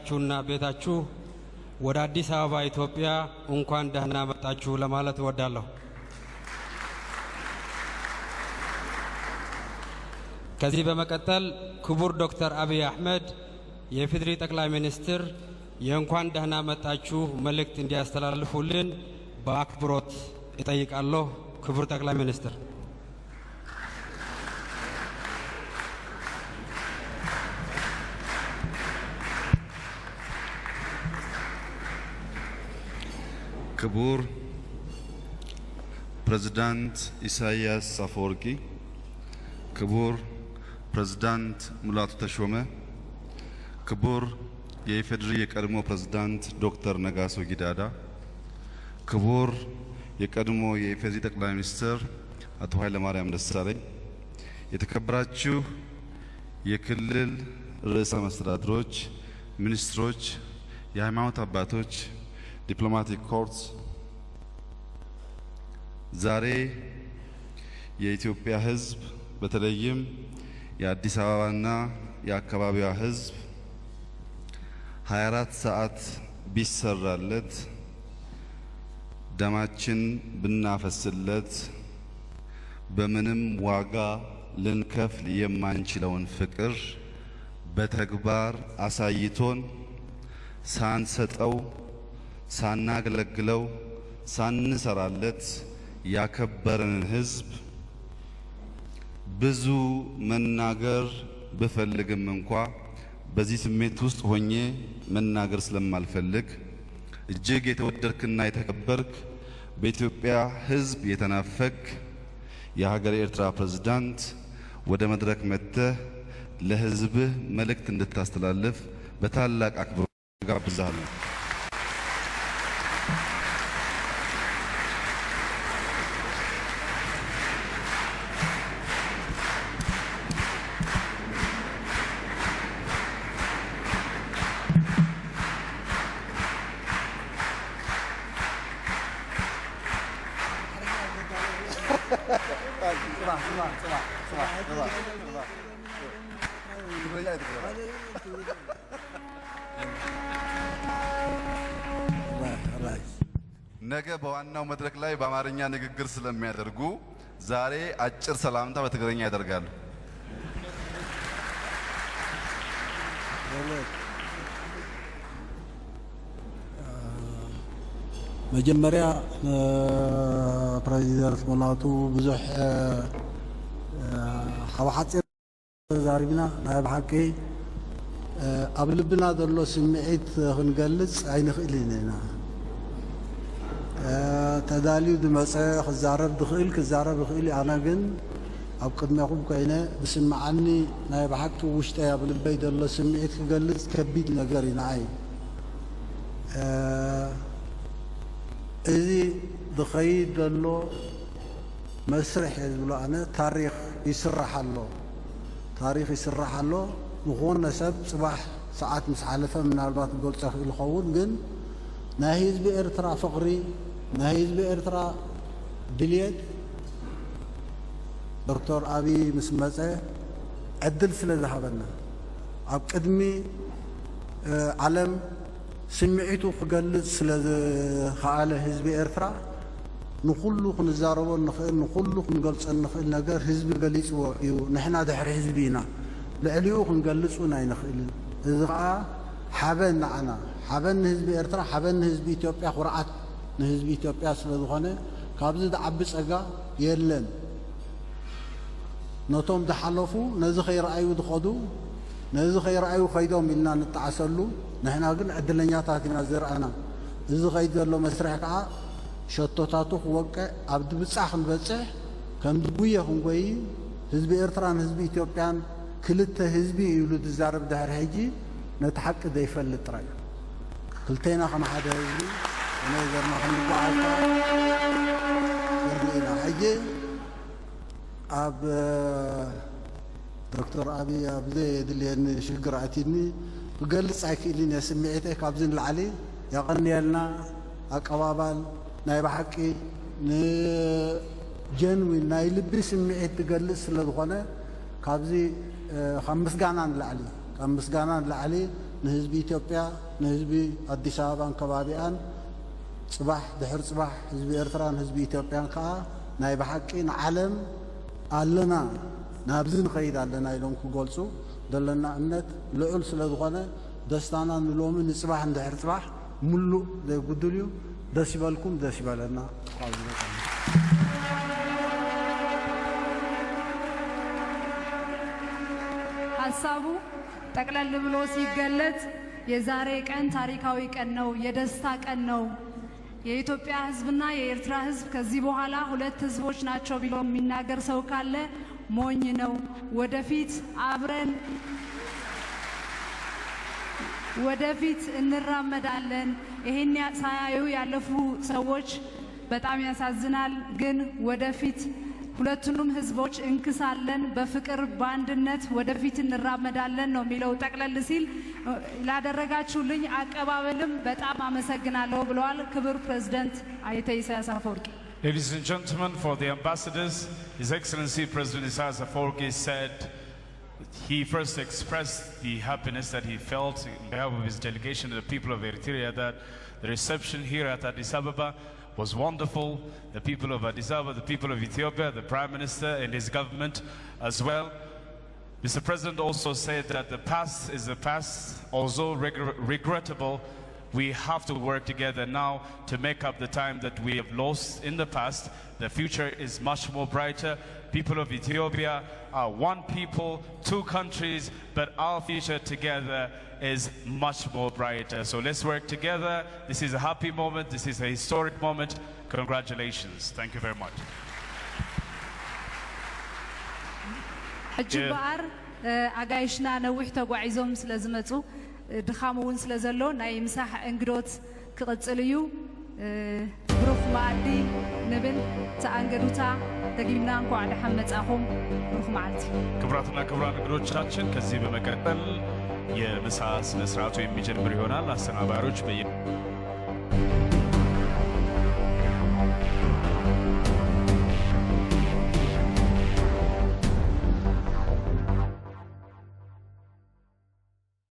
ችሁና ቤታችሁ ወደ አዲስ አበባ ኢትዮጵያ እንኳን ደህና መጣችሁ ለማለት እወዳለሁ። ከዚህ በመቀጠል ክቡር ዶክተር አብይ አህመድ የኢፌዴሪ ጠቅላይ ሚኒስትር የእንኳን ደህና መጣችሁ መልእክት እንዲያስተላልፉልን በአክብሮት እጠይቃለሁ። ክቡር ጠቅላይ ሚኒስትር። ክቡር ፕሬዝዳንት ኢሳያስ አፈወርቂ፣ ክቡር ፕሬዝዳንት ሙላቱ ተሾመ፣ ክቡር የኢፌዴሪ የቀድሞ ፕሬዝዳንት ዶክተር ነጋሶ ጊዳዳ፣ ክቡር የቀድሞ የኢፌዴሪ ጠቅላይ ሚኒስትር አቶ ኃይለማርያም ደሳለኝ፣ የተከበራችሁ የክልል ርዕሰ መስተዳድሮች፣ ሚኒስትሮች፣ የሃይማኖት አባቶች፣ ዲፕሎማቲክ ኮርስ፣ ዛሬ የኢትዮጵያ ሕዝብ በተለይም የአዲስ አበባና የአካባቢዋ ሕዝብ ሃያ አራት ሰዓት ቢሰራለት፣ ደማችን ብናፈስለት፣ በምንም ዋጋ ልንከፍል የማንችለውን ፍቅር በተግባር አሳይቶን፣ ሳንሰጠው፣ ሳናገለግለው፣ ሳንሰራለት ያከበረንን ሕዝብ ብዙ መናገር ብፈልግም እንኳ በዚህ ስሜት ውስጥ ሆኜ መናገር ስለማልፈልግ፣ እጅግ የተወደድክና የተከበርክ፣ በኢትዮጵያ ሕዝብ የተናፈክ የሀገረ ኤርትራ ፕሬዝዳንት፣ ወደ መድረክ መጥተህ ለሕዝብህ መልእክት እንድታስተላልፍ በታላቅ አክብሮት እጋብዝሃለሁ። ነገ በዋናው መድረክ ላይ በአማርኛ ንግግር ስለሚያደርጉ ዛሬ አጭር ሰላምታ በትግርኛ ያደርጋሉ። መጀመርያ ንፕረዚደንት ሙላቱ ብዙሕ ኣብ ሓፂር ተዛሪብና። ናይ ብሓቂ ኣብ ልብና ዘሎ ስምዒት ክንገልፅ ኣይንኽእልን ኢና። ተዳልዩ ዝመፀ ክዛረብ ዝኽእል ክዛረብ ይኽእል እዩ። ኣነ ግን ኣብ ቅድሜኹም ኮይነ ዝስምዓኒ ናይ ብሓቂ ውሽጠይ ኣብ ልበይ ዘሎ ስምዒት ክገልፅ ከቢድ ነገር እዩ ንዓይ። እዚ ዝኸይድ ዘሎ መስርሕ እየ ዝብሎ ኣነ። ታሪኽ ይስራሕ ኣሎ፣ ታሪኽ ይስራሕ ኣሎ። ዝኾነ ሰብ ፅባሕ ሰዓት ምስ ሓለፈ ምናልባት ክገልፆ ይኽእል ይኸውን፣ ግን ናይ ህዝቢ ኤርትራ ፍቕሪ፣ ናይ ህዝቢ ኤርትራ ድልየት ዶክተር ኣብይ ምስ መፀ ዕድል ስለ ዝሃበና ኣብ ቅድሚ ዓለም ስምዒቱ ክገልፅ ስለ ዝኸኣለ ህዝቢ ኤርትራ ንኹሉ ክንዛረቦ እንኽእል ንኹሉ ክንገልፆ እንኽእል ነገር ህዝቢ ገሊፅዎ እዩ። ንሕና ድሕሪ ህዝቢ ኢና፣ ልዕሊኡ ክንገልፅ እውን ኣይንኽእልን። እዚ ከዓ ሓበን ንዓና፣ ሓበን ንህዝቢ ኤርትራ፣ ሓበን ንህዝቢ ኢትዮጵያ፣ ኩርዓት ንህዝቢ ኢትዮጵያ ስለ ዝኾነ ካብዚ ዝዓቢ ፀጋ የለን። ነቶም ዝሓለፉ ነዚ ከይረኣዩ ዝኸዱ ነዚ ከይረኣዩ ከይዶም ኢልና ንጠዓሰሉ። ንሕና ግን ዕድለኛታት ኢና ዝረኣና። እዚ ከይድ ዘሎ መስርሕ ከዓ ሸቶታቱ ክወቅዕ ኣብ ድብፃ ክንበፅሕ ከምዚ ጉየ ክንጎይ ህዝቢ ኤርትራን ህዝቢ ኢትዮጵያን ክልተ ህዝቢ እዩ ኢሉ ዝዛረብ ድሕሪ ሕጂ ነቲ ሓቂ ዘይፈልጥ ጥራይ። ክልቴና ከም ሓደ ህዝቢ ብናይ ዘርና ክንጓዓዝ ኢና። ሕጂ ኣብ ዶክተር ኣብይ ኣብ ዘየድልየኒ ሽግር ኣትዩኒ ክገልፅ ኣይክእልን እየ ስምዒተይ ካብዚ ንላዕሊ። የቐንየልና ኣቀባባል ናይ ብሓቂ ንጀንዊን ናይ ልቢ ስምዒት ትገልፅ ስለ ዝኾነ ካብዚ ካብ ምስጋና ንላዕሊ ካብ ምስጋና ንላዕሊ ንህዝቢ ኢትዮጵያ፣ ንህዝቢ ኣዲስ ኣበባን ከባቢኣን፣ ጽባሕ ድሕር ጽባሕ ህዝቢ ኤርትራን ህዝቢ ኢትዮጵያን ከኣ ናይ ብሓቂ ንዓለም ኣለና፣ ናብዚ ንኸይድ ኣለና ኢሎም ክገልጹ ዘለና እምነት ልዑል ስለ ዝኾነ፣ ደስታና ንሎሚ ንጽባሕ እንድሕር ጽባሕ ምሉእ ዘይጉድል እዩ። ደስ ይበልኩም፣ ደስ ይበለና። ሐሳቡ ጠቅለል ብሎ ሲገለጽ የዛሬ ቀን ታሪካዊ ቀን ነው፣ የደስታ ቀን ነው። የኢትዮጵያ ህዝብና የኤርትራ ህዝብ ከዚህ በኋላ ሁለት ህዝቦች ናቸው ብሎ የሚናገር ሰው ካለ ሞኝ ነው። ወደፊት አብረን ወደፊት እንራመዳለን። ይሄን ሳያዩ ያለፉ ሰዎች በጣም ያሳዝናል። ግን ወደፊት ሁለቱንም ህዝቦች እንክሳለን፣ በፍቅር በአንድነት ወደፊት እንራመዳለን ነው የሚለው። ጠቅለል ሲል ላደረጋችሁልኝ አቀባበልም በጣም አመሰግናለሁ ብለዋል ክቡር ፕሬዝዳንት አይተ ኢሳያስ አፈወርቂ። Ladies and gentlemen, for the ambassadors, His Excellency President Isaias Afwerki said he first expressed the happiness that he felt in behalf of his delegation and the people of Eritrea that the reception here at Addis Ababa was wonderful. The people of Addis Ababa, the people of Ethiopia, the Prime Minister and his government as well. Mister President also said that the past is the past, although regr- regrettable. We have to work together now to make up the time that we have lost in the past. The future is much more brighter. People of Ethiopia are one people, two countries, but our future together is much more brighter. So let's work together. This is a happy moment. This is a historic moment. Congratulations. Thank you very much. ሕጂ እምበኣር ኣጋይሽና ነዊሕ ተጓዒዞም ስለ ዝመጹ ድኻም እውን ስለ ዘሎ ናይ ምሳሕ እንግዶት ክቕጽል እዩ። ብሩኽ መኣዲ ንብል። ተኣንገዱታ ደጊምና እንኳዕ ደሓን መጻኹም። ብሩኽ መዓልቲ። ክቡራትና ክቡራን እንግዶቻችን ከዚህ በመቀጠል የምሳ ስነ ስርዓቱ የሚጀምር ይሆናል። አስተናባሪዎች በየ